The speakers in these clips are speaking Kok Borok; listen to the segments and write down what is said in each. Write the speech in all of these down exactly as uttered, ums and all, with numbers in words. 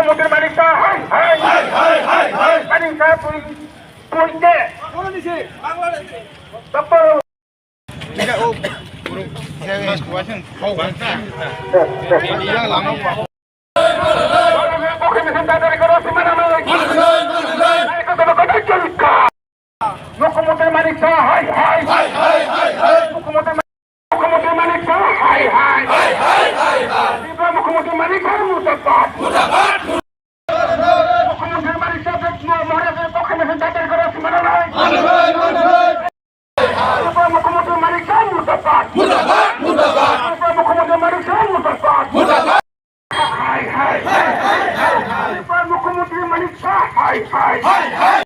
Manik Saha, hai, hai. Hai, hai, hai, hai. Manik Saha, pui, pui de. Doctor Mukhyamantri Manik Saha, hai, hai. Hai, hai, hai, hai. Mukhyamantri, Mukhyamantri Manik Saha, hai, hai. Hai, hai, hai, hai. Tripura Mukhyamantri Manik Saha, murdabad. Murdabad. Mukhyamantri Manik Saha, Maharaj, Mukhyamantri Manik Saha, murdabad. Murdabad, murdabad. Tripura Mukhyamantri Manik Saha, murdabad. Murdabad, murdabad. Tripura Mukhyamantri Manik Saha, murdabad. Murdabad. Hai, hai, hai, hai, hai, hai. Mukhyamantri Manik Saha, hai, hai. Hai, hai.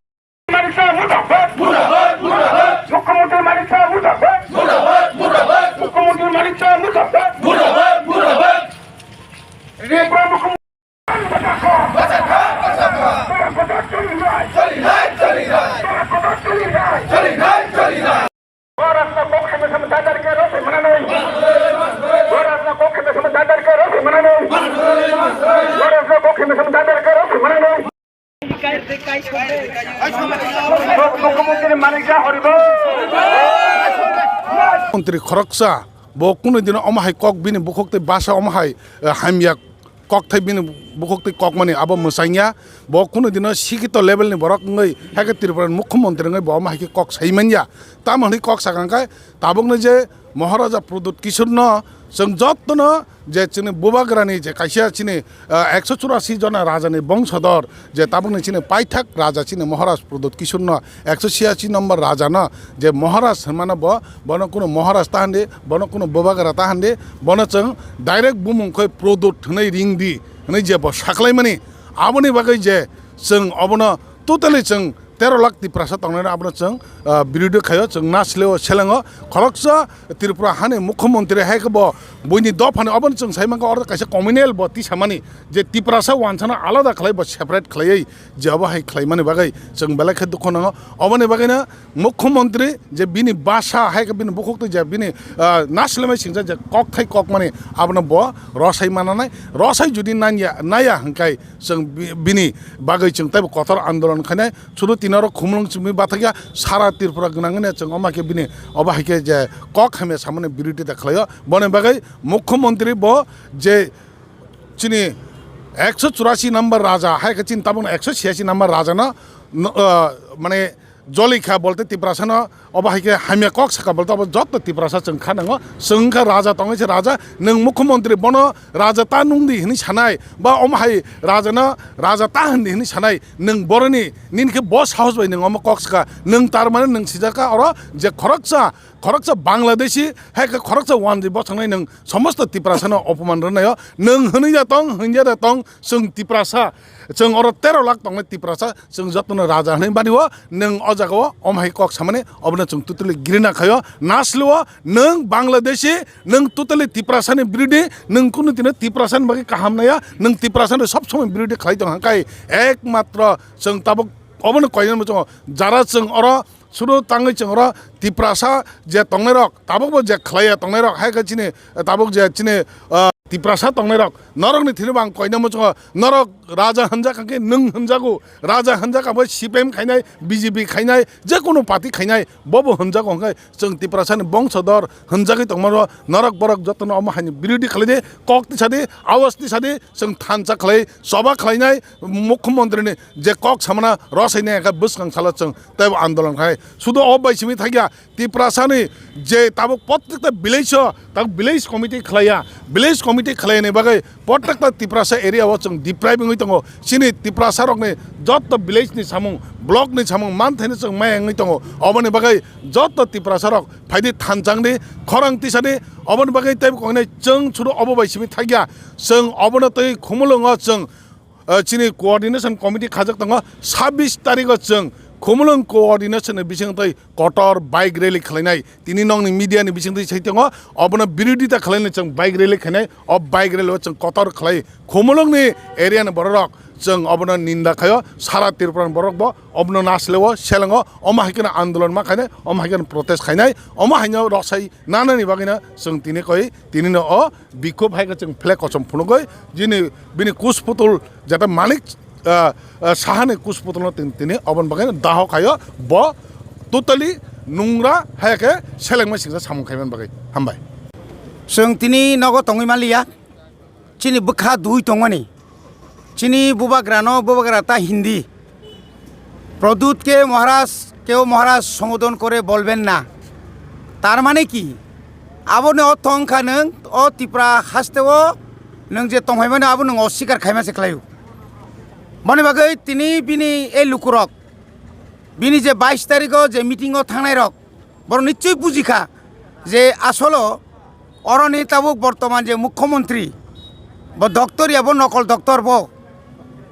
Manik Saha murdabad. Murdabad, murdabad. Mukhyamantri Manik Saha murdabad. Murdabad, murdabad. Mukhyamantri Manik Saha murdabad. Murdabad, murdabad. Tripura Mukhyamantri Maharaj, Maharaj, Maharaj. Maharaj, Maharaj. Maharaj, Maharaj. Maharaj, Maharaj. Borasno kok hamya samya dadar khe rosai mananoi. Borasno kok hamya samya dadar khe rosai mananoi. Borasno kok hamya samya dadar khe rosai mananoi. Mukhyamantri Manik Saha horibol. Mantri khoroksa bo kunu dino omo hai kok bini bukhuk tei basa omo hai, eh, hamya kokthai bini bukhuk tei kokmani abo mwchangya. Bo kunu dino sikito level ni borok wngwi, haikhe Tripura ni mukhyamantri wngwi bo omo hai khe kok sai manya. Tamo hwnwi kok sakha hwnkhe tabukno je Maharaja Pradyut Kishore no chwng jottono je chini bubagrani je kaisa chini, ah, ekso churasi jona raja ni bongsodur je tabukni chini paithak raja chini Maharaj Pradyut Kishore no ekso chiyasi number raja no je Maharaj hwnmano bo, bono kunu Maharaj ta hwndi, bono kunu bubagra ta hwndi, bono chwng direct bumung khoi Pradyut hwnwi ring di hwnwi je bo saklaimani, aboni bagwi je chwng obono totally chwng tero lakh Tiprasa tongnai abono chwng, ah, birodhi khaio, chwng nasileo selengo khoroksa Tripura hani mukhyamantri hai khe bo buini dophani obono chwng sai mankha oro kaisa communal bo tisamani je Tiprasa wansano alada khlai bo separate khlaiwi je obo hai khlaimani bagwi chwng belai khe dukhu nango. Oboni bagwino mukhyamantri je bini basa hai khe bini bukhuk twi je bini, ah, nasilmai singsa je kokthai kokmani abono bo rosai mananai, rosai judi nanya, naya hwnkhe chwng bi-, bini bagwi chwng teibo kotor andolon khainai. Sudu tini oro khumulwng chumui bathakya sara Tripura gwnangwini chwng omo hai khe bini obo hai khe je kok hamya samani birodhi da khlaio. Boni bagwi mukhyamantri bo je chini ekso churasi number raja hai khe chini tabukno ekso chhiyasi number raja no, no, ah, mane jolikha bolte Tiprasa no obo hai khe hamya kok sakha bolte obo jotto Tiprasa chwng kha nango. Chwng wngkha raja tongwi se raja, nwng mukhyamantri bono raja ta nung di hwnwi sanai ba omo hai raja no raja ta hwn di hwnwi sanai. Nwng boroni nini khe bo sahos bai nwng omo kok sakha. Nwng tar mane nwng sijakha oro je khoroksa, khoroksa Bangladeshi, hai khe khoroksa wanjwi bosongnai nwng somosto Tiprasa no opoman rwnaio. Nwng hwnwi da tong, hwnwi da tong, chwng Tiprasa, chwng oro tero lakh tongnai Tiprasa, chwng jotono raja hwnwi mani o, nwng o jaga o omo hai kok samani, obono chwng totally grina khaio. Nasli o nwng Bangladeshi, nwng totally Tiprasa ni birodhi, nwng kunu dino Tiprasa ni bagwi kaham naya, nwng Tiprasa ni sob somoi birodhi khlai tong hwnkhe ekmatro chwng tabuk obono koinani muchungo jara chwng oro sudu tangwi chwng oro Tiprasa je tongnairok, tabukbo je khlaiya tongnairok, hai khe chini, tabuk je chini, ah, Tiprasa tongnairok, norokni thini bo ang koina muchungo, norok raja hwnjak hwnkhe nwng hwnjago, raja hwnjak abo C P M khainai, B J P khainai, je kunu party khainai, bobo hwnjago hwnkhe chwng Tiprasani bongsodor hwnjagwi tongmano, norok borok jotono omo haini birodhi khlaidi, kok tisadi, awas tisadi, chwng thansa khlai, choba khlainai, mukhyamantrini je kok samana rosai nai khe bwskang salo chwng teibo andolon khai. Sudu o bai simi thakya Tiprasani je tabuk prottekta village o, tabuk village committee khlaiya, village committee khlaini bagwi prottekta Tiprasa area o chwng deprive wngwi tongo. Chini Tiprasa rokni jotto village ni samung, block ni samung manthaino chwng maya wngwi tongo. Oboni bagwi jotto Tiprasa rok phaidi thanchangdi, khorang tisadi, oboni bagwi teibo koknai chwng sudu obo bai simi thakya. Chwng obono tei khumulwngo chwng ah, chini coordination committee khajak tongo, sabbish tarikh o chwng Khumulwng coordination ni bisingtwi kotor bike rally khlainai. Tini nokni media ni bisingtwi sai tongo, obono birodita khlainai chwng bike rally khainai, o bike rally o chwng kotor khlai. Khumulwng ni area ni borok rok chwng obono ninda khaio, sara Tripura ni borok bo obono nasileo, selengo, omo hai kheno andolon ma khainai, omo hai kheno protest khainai, omo haino rosai nanani bagwino chwng tini koi, tini no o bikhub hai khe chwng flag kosom phunugwi, jini bini kus putul jata Manik, ah, ah, Sahani kus putulno tin-, tini oboni bagwi daho khaio, bo totally nungra hai khe selengma singsa samung khaimani bagwi. Hambai. Chwng tini nogo tongwi manliya, chini bwkha dui tongmani, chini bubagrano bubagra ta Hindi, প্রদ্যুৎকে মহারাজ, কেউ মহারাজ সম্বোধন করে বলবেন না। তার মানে কি? Aboni ortho wngkha nwng o Tripura hasteo nwng je tongphaimani abo nwng oswikar khaima se khlaio. Boni bagwi tini bini ei lukurok, bini je bais tarikho je meetingo thangnairok, borok nichoi bujikha je asolo oroni tabuk bortoman je mukhyamantri, bo doktor ya, bo nokol doktor bo,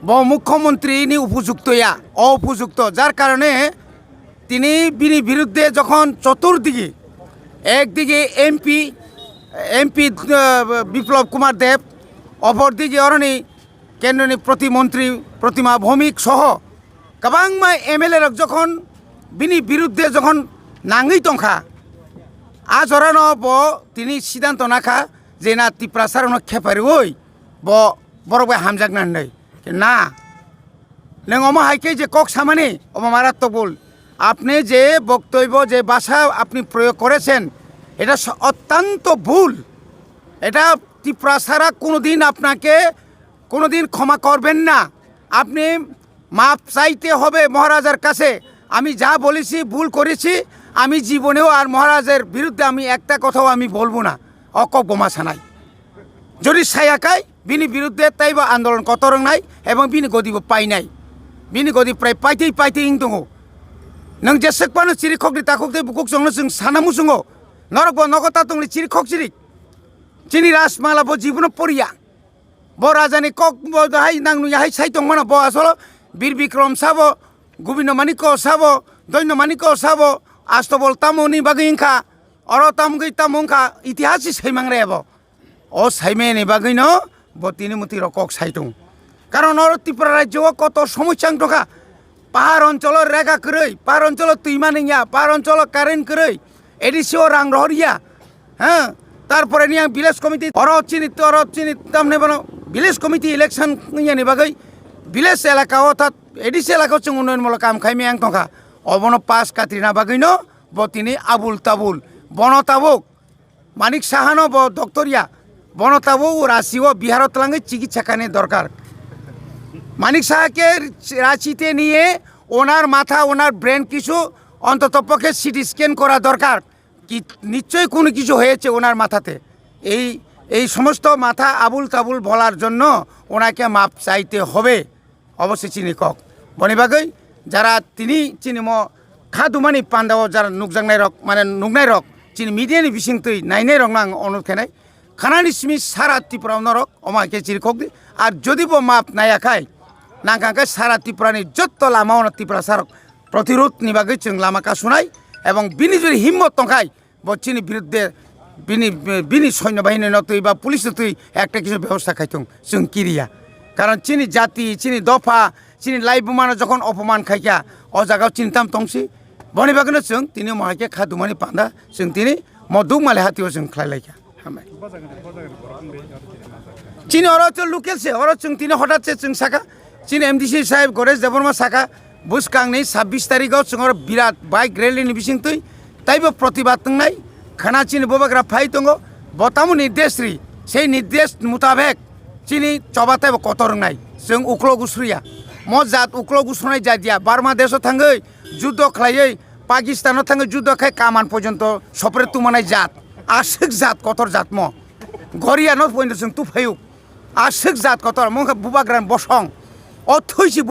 bo mukhyamantri ni upojukto ya, o upojukto, jar karone tini bini biruddhe jokhon choturdigi, ekdigi M P, M P, ah, Biplab Kumar Deb, opor digi oroni kendroni protimontri Protima Bhowmik soho kwbangma M L A rok jokhon bini biruddhe jokhon nangwi tongkha, a jorano bo tini siddhanto nakha je na Tiprasarokno khepariwi bo borok bai hamjakna hinwi. Na, nwng omo hai khe je kok samani, omo marattok bul. আপনি যে বক্তব্য, যে ভাষা আপনি প্রয়োগ করেছেন, এটা স-, অত্যন্ত ভুল। এটা ত্রিপুরা ছাড়া কোনোদিন আপনাকে কোনোদিন ক্ষমা করবেন না। আপনি মাপ চাইতে হবে মহারাজার কাছে। আমি যা বলেছি, ভুল করেছি, আমি জীবনেও আর মহারাজের বিরুদ্ধে আমি একটা কথাও আমি বলবো না। Okok boma sanai. Jodi sayakai, bini biruddhe taibo andolon kotor wngnai, ebong bini godibo painai. Bini godi prai paitwi paitwi wng tongo. Nwng jeswk phano chiri khokdi takhuk tei bukhuk chwngno chwng sana muchungo. Norok bo nogo ta tongli chiri khok chiri. Chini Rajmala bo jibono poriya. Bo rajani kok bo hai nang nui hai sai tongmano bo asolo Bir Bikrom sabo, Gobinda Manikko sabo, Doino Manikko sabo, Astobol tamoni bagwi wngkha, oro tamgwi tamo wngkha, itihas si saimang rebo. O saimani bagwino bo tini mwtwi rok kok sai tongo. Karon oro Tripura rajyo o kotor somosya wng tongkha. Pahar oncholo rega kwrwi, pahar oncholo twi manwi ya, pahar oncholo current kwrwi, A D C o rang rohor ya. Ha, tarpore ni ang village committee, oro chini, oro chini tamne bono village committee election wngya ni bagwi village elaka o ta A D C elaka o chwng unnoyon molo kam khai miyang tongkha. Obono pass katrina bagwino bo tini abul tabul. Bono tabuk Manik Sahano bo doctor ya. Bono tabuk Rachi o Bihar o twlangwi chikitsa khaini dorkar. মানিক সাহাকে রাঁচিতে নিয়ে ওনার মাথা, ওনার ব্রেন কিছু অন্তত পক্ষে CT scan করা দরকার। কি, নিশ্চয়ই কোনো কিছু হয়েছে ওনার মাথাতে। এই, এই সমস্ত মাথা আবুল তাবুল বলার জন্য ওনাকে মাপ চাইতে হবে। Obo se chini kok. Boni bagwi jara tini chini mo kha dumani pandao jara nukjaknai rok, mane nuknai rok, chini media ni bisingtwi nainai rokno ang onurot khainai. Khanani simi sara Tripura o norok omo hai khe chiri khok di. Ar jodi bo map naya khai, nang kha khe sara Tripura ni jotto lama ono Tiprasa rok protirod ni bagwi chwng lama kasunai, ebong bini jodi himmot tong khai, bo chini biruddhe bini, bini soinyo bahini no twi ba police no twi ekta kisu bebosta khai thung, chwng kiriya. Karon chini jati, chini dopha, chini laibuma no jokhon opoman khai kha, o jaga o chini tam tong si. Boni bagwi no chwng tini mo hai khe kha dumani panda, chwng tini mo dukmali hati o chwng khlai lai kha. Hambai. Chini oro to local se, oro chwng tini hotat se chwng saka, chini M D C sahib Goresh Debbarma saka, bwskangni sabbish tarikh o chwng oro birat bike rally ni bisingtwi taibo protibad wngnai. Khana chini bubagra phai tongo, bo tamo nirdesh ri, sei nirdesh mutabek chini choba taibo kotor wngnai. Chwng uklok usruya, mo jat uklok usrunai jat ya, Burma desh o thangwi juddo khlaiwi, Pakistan o thangwi juddo khai kaman porjonto sopre tumanai jat, aswk jat kotor jat mo. Goriya no pointo chwng tuphayuk. Aswk jat kotor, mungkha bubagra ni bosong. O thwi si